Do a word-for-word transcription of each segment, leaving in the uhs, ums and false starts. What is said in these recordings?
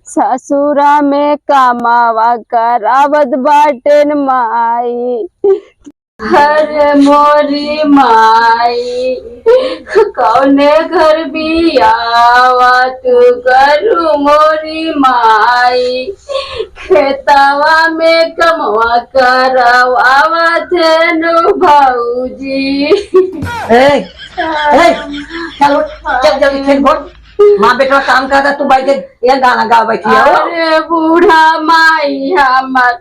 ससुरा में कमावा करावत बाटेन माई। अरे मोरी माई, कौने घर बियावा तू करू मोरी माई, खेतवा में कमवा करवावा धेनु भौजी। ए, ए, चल उठ, चल जल्दी खेत बोल। माँ बेटवा काम करता, तू बैठ के ये गाना गा बैठी है, हो? अरे बूढ़ा माई हमर,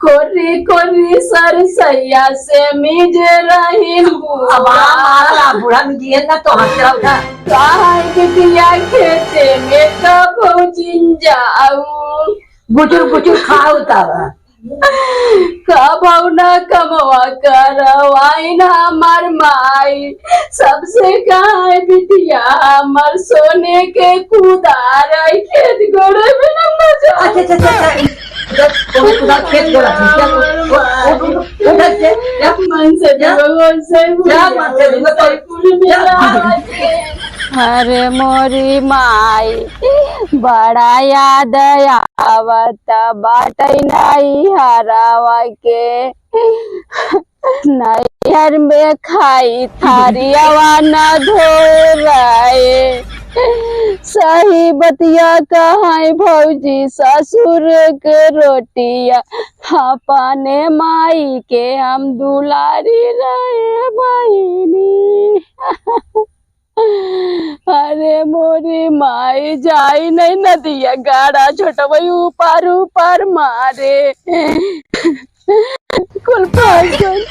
कोरी कोरी सरसैया से मिजे रहीन अब बूढ़ा। आ मारला, बूढ़ा मिजिए ना तो हंस रहा था। काहे बिटिया खेते में कबो जिन जाऊ। गुचुर गुचुर खाओ तब। कबहु न कमवा करवाइन हमार माई, सबसे कहाई बिटिया हमार सोने के कुदार, आई खेत गोड़े में न मजा। अच्छा, अच्छा, अच्छा, अच्छा, ई जब तोहरे कुदार खेत गोड़ा थी, क्या? उठ, उठ, उठ, उठ, उठ, क्या? मन से क्या? दुआ, मन से क्या? दुआ, मन से दुआ, तो कुल क्या? मिला के। अरे मोरी माई, बड़ा याद आवत बाटै नैहरवा के। नैहर में खाई थारियावा न धोराए। सही बतिया कहाई भौजी, ससुर के रोटिया, अपने माई के हम दुलारी रहे बहिनी। अरे मोरी माई, जाई नहीं नदिया गाड़ा, छोटवई ऊपर ऊपर मारे। कुल पागल,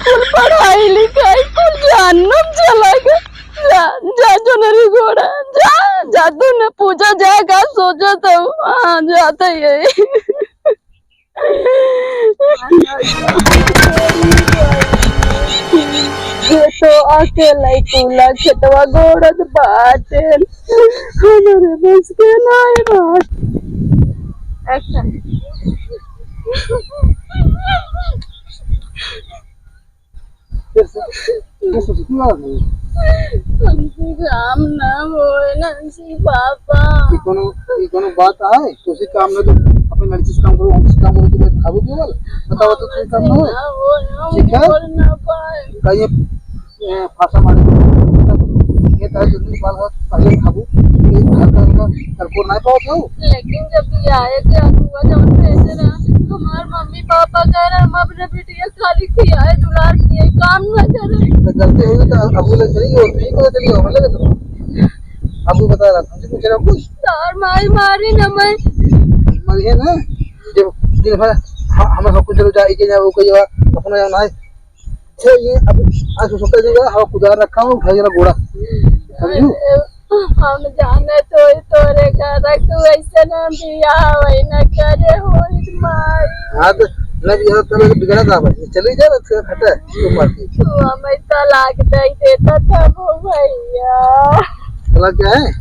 कुल पढ़ाई लिखाई, कुल जहन्नुम चला गया। जा, जा जोनरी गोड़ा, जा, जा तू न पूजा, जा का सोचत हूँ, हाँ, जाते ही। ये तो अकेले कुला खेतवा गोड़त बाटे, हमरे बस के नाय बात। Action। फिर से, फिर से, फिर से, हमसे काम ना होए ना। जी पापा। ई कोनो, ई कोनो बात आए? तो उसी काम में तो अपने लड़की से काम करो, हमसे काम करो, तो खाबो केवल? बताओ तो, कोई काम ना हो। ना हो, हम ठीक है? बोल ना पाए। कहिए, ए, फांसा मारे। ये तो है, जिंदगी बाल बाल पहले खाबो। ये घर का इनका सरकोर ना पाओ तो। लेकिन जब ये आए थे, अगुआ जब भेजे ना, हमार मम्मी पापा कह रहे, हम अपने बिटिया खाली खियाए, दुलार किए, काम ना करे। तो गलती हुई तो अब बोले चली गई, और नहीं पता चली, हमें लगे तो। अब वो बता रहा था, मुझे पूछ रहा कुछ। तार माई मारी न मैं। मरिए ना, जब दिन भर ह-, हमें सब कुछ चलो जा, इके जा, वो कहिए, अपना जाना है। छे ये अब आज सोचा जाएगा, हवा कुदार रखा हो, उठा जरा गोड़ा। समझू? हम जाने तो ही तोरे घर तू ऐसे ना बियाह वही ना करे होई माई। हाँ, तो मैं बियाह करे तो बिगड़ा का भाई? चली जा ना, फिर खटे, तू मर गई। तू हमें तलाक दे देता था वो भैया। तलाक क्या है?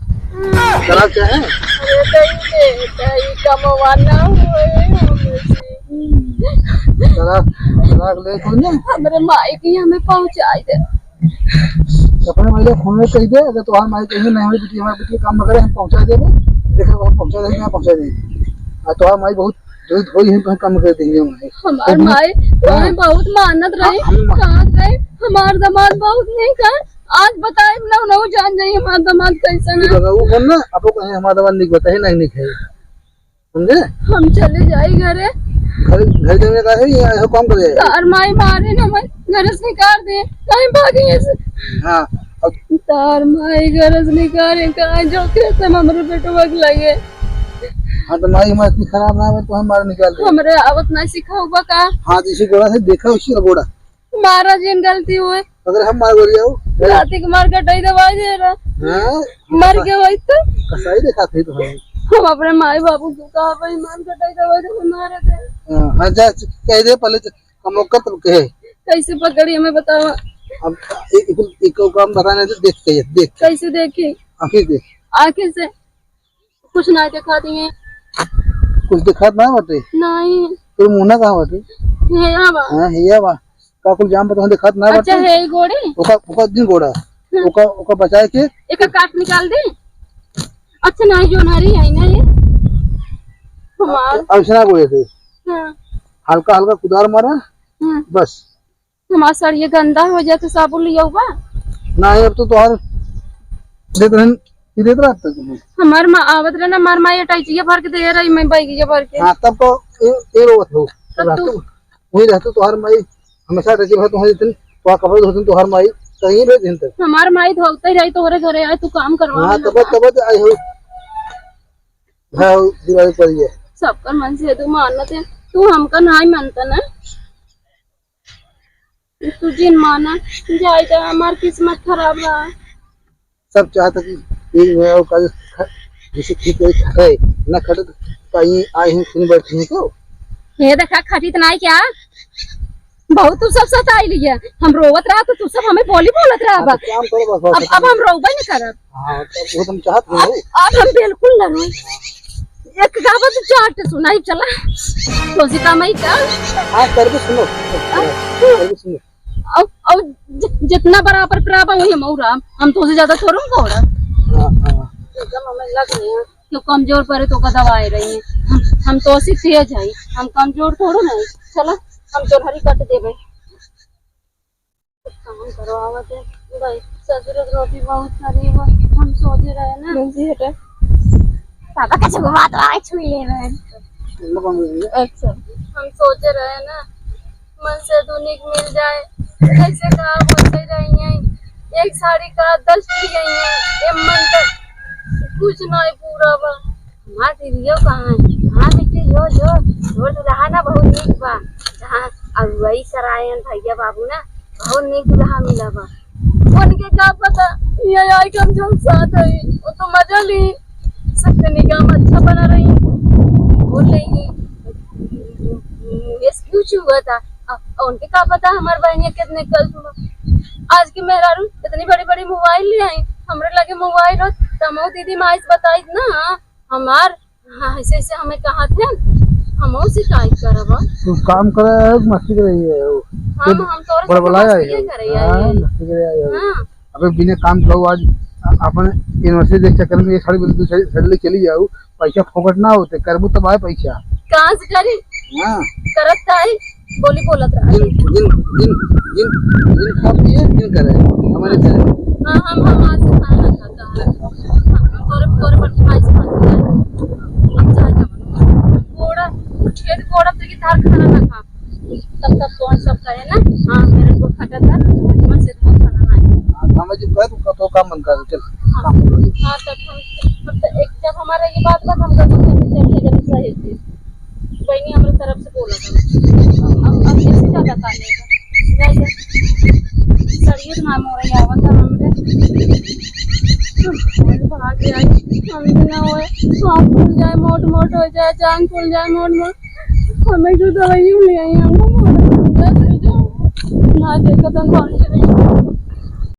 तलाक क्या है? अरे दे दे, दे कमवा ना होए हमसे। तलाक, तलाक ले कौन है? हमरे माई की हमें पहुँचाई दे। अपने माई के फोन में कह दे, अगर तुम्हार माई कहीं नहीं, हमारी बिटिया, हमारी बिटिया काम न करे, हम पहुँचा देबो। देखो, हम पहुँचा देंगे, यहाँ पहुँचा देंगे। और तुम्हार माई बहुत जल्द होई है, तो हम काम कर देंगे, हम नहीं। हमार माई, हाँ। हमें बहुत मानत रही, हाँ, हम मा- कहत रही, हमार दामाद बहुत नहीं कर। आज बताए ना, ना जान जाइए हमार दामाद कैसन है। लगा वो फोन ना, आपको कहें हमार दामाद निक बताए, नहीं निक है। समझे? हम चले जाई घरे। घर, घर जाने का है, ये ऐसा काम करे। तार माई मारे ना, मैं घर से निकाल दे, कहीं भागे ऐसे। हाँ, अब तार माई घर से निकाले, कहाँ जो खेत में हमरे बेटवा के लगे। हाँ, तो माई हमारे इतनी खराब ना है, तो हम मारे निकाल दे। हमरे आवत ना सिखाऊबा का? हाँ, तो इसी गोड़ा से देखा, उसी का गोड़ा। मारा जिन गलती हुए। अगर हम मार गोरी आओ। राती के मार कटाई दवाई दे रहा। हाँ? मर गए वही तो। कसाई देखा थे तो है। हम अपने माई बाबू को कहा भाई मार कटाई दवाई दे, मारा दे। हाँ, हाँ, जा, कह दे पहले, हम लोग का तब कहे। कैसे पकड़ी हमें बतावा। अब एक, एक, एक काम बताने से देख के, देख। कैसे देखी? आंखें देख। आंखें से। कुछ ना दिखा दिए। कुछ दिखात ना बाटे? नहीं। तोर मुंह ना कहाँ बाटे? हेया बा। हाँ, हेया बा। का कुल जाम बता दिखात ना अच्छा, बाटे? है गोड़ी? ओका, ओका दिन गोड़ा। हम्म। ओका, ओका बचाए के। एका काट निकाल दे। अच्छा, नहीं, जो नारी है ना ये। हमार। ऐसे ना बोले थे। हाँ। हल्का हल्का कुदार मारा। हाँ। बस। हमार सड़िया गंदा हो जाए तो साबुन लियाउबा? नहीं, अब तो तोहार देत रहन, ये देत रहत तुम। हमार माँ आवत रहे ना, हमार माई अटैचिया भर के दे रही, मैं बैगिया भर के। हाँ, तब तो ये, ये रोवत हो। तब तब तू रहतू, वही रहतू, तोहार माई हमेशा अटैची भर तुम्हारे दिन, तोहार कपड़े धोते तोहार माई, कहीं भेज दिन तक। हमार माई धोते ही रही तोहरे घरे, आए तू काम करवा हाँ, ना। तब, तब आई हो। हाँ, दिवाली पर ये। सबकर मन से तू मानत है, तू हमका नहीं मानता ना। तू जिन माना, जाए जा, हमार किस्मत खराब बा। सब चाहता कि ये मेरा काज ख-, जैसे ठीक है, खटे, ना खटे तो कहीं आए हैं, सुन बैठे हैं क्यों? ये देखा, खटी तो नहीं क्या? बहुत तू सब सताई लिया। हम रोवत रहा तो तू सब हमें बोली बोलत रहा हाँ, बा। तो काम करो बस, बस, अब, अब हम रोबे नहीं करब। हाँ, तो वो तुम चाहत हो। अब, अब हम बिल्कुल ना रोई। एक गावत चाट सुनाई चला। तो सीता माई का? हाँ, कर भी सुनो। हाँ। कर भी सुनो। अब, अब जि-, जितना बराबर पिराबा वही हम और हम, हम तो से ज्यादा थोड़ो ना होड़ा। हाँ, हाँ। एकदम हमें लग रही है कि कमजोर परे तो का दवाई रही है। हम, हम तो से तेज है, हम कमजोर थोड़ो ना है। चला, हम तो हरी कट देबे। काम करवावत है। भाई, ससुर के रोटी बहुत सारी बा। हम सोचे रहे ना। जी हटे। पापा का छुआ तो आए छुई ले रहे। अच्छा। हम सोचे रहे ना, मन से दुनिक मिल जाए, जैसे कहा वैसे रही हैं। एक साड़ी का दस पी गई हैं, ये मन तो कुछ नहीं पूरा बा। हमार दीदियो कहाँ है? हाँ बेटी, जो, जो, तोर दुल्हा ना बहुत नीक बा। जहाँ अगुवाई करायन भैया बाबू ना, बहुत नीक दुल्हा मिला बा। उनके का पता, ये आई कम जो साथ है, वो तो मजा ली। सबके निगाह में अच्छा बना रही, बोल रही, ये क्यों हुआ था? अब उनके का पता हमार बहनिया कितने कल सुनो। आज के मेहरारू इतनी बड़ी बड़ी मोबाइल ले आई, हमरे लगे मोबाइल हो, तमो दीदी माइस बताई ना, हमार हाँ, ऐसे, ऐसे हमें कहा थे, हम और शिकायत करब। तू काम करे है, मस्ती करे है वो। हम, हम तोरे से बड़बड़ाया मस्ती है। करे हाँ, है। मस्ती करे है वो। हाँ। अबे बिना काम के आज अपन university के चक्कर में ये साड़ी बोल, दूसरी साड़ी ले चली जाऊ, पैसा फोकट ना होते, करबू तब आए पैसा। कहाँ से करी? हाँ। करत का है? बोली बोलत रहा। जिन, जिन, जिन, जिन, जिन खा पिए, जिन करे, हमारे करे। हाँ, हम, हम आज से खाना ना खाता है। हम तोरे, तोरे पर भाई से खाते हैं। हम चाहे जब गोड़ा, खेत गोड़ा पे की धार खाना ना खा। तब तक कौन सब कहे ना, हाँ, मेरे को खटा था, मन से तो खाना ना है। हाँ, हमें जब कहे तो, तो काम बंद कर, चल, हाँ। काम बंद कर। हाँ, तब हम, तब तो एक, जब हमारा ये बात बा, हम कब चलते, चलते, चलते सही थे। बहनी, हमरे तरफ से बोला था। अब, अब इससे ज्यादा का लेगा? जाइए। सरिये तो ना मोरे आवत था हमरे। भाग जाए, हम भी ना होए। आँख खुल जाए, मोट मोट हो जाए, जांग खुल जाए, मोट मोट। हमें जो दवाई ले आई, हमको मोट मोट हो जाए, सही जाओ। ना देखा तो भाग जाए।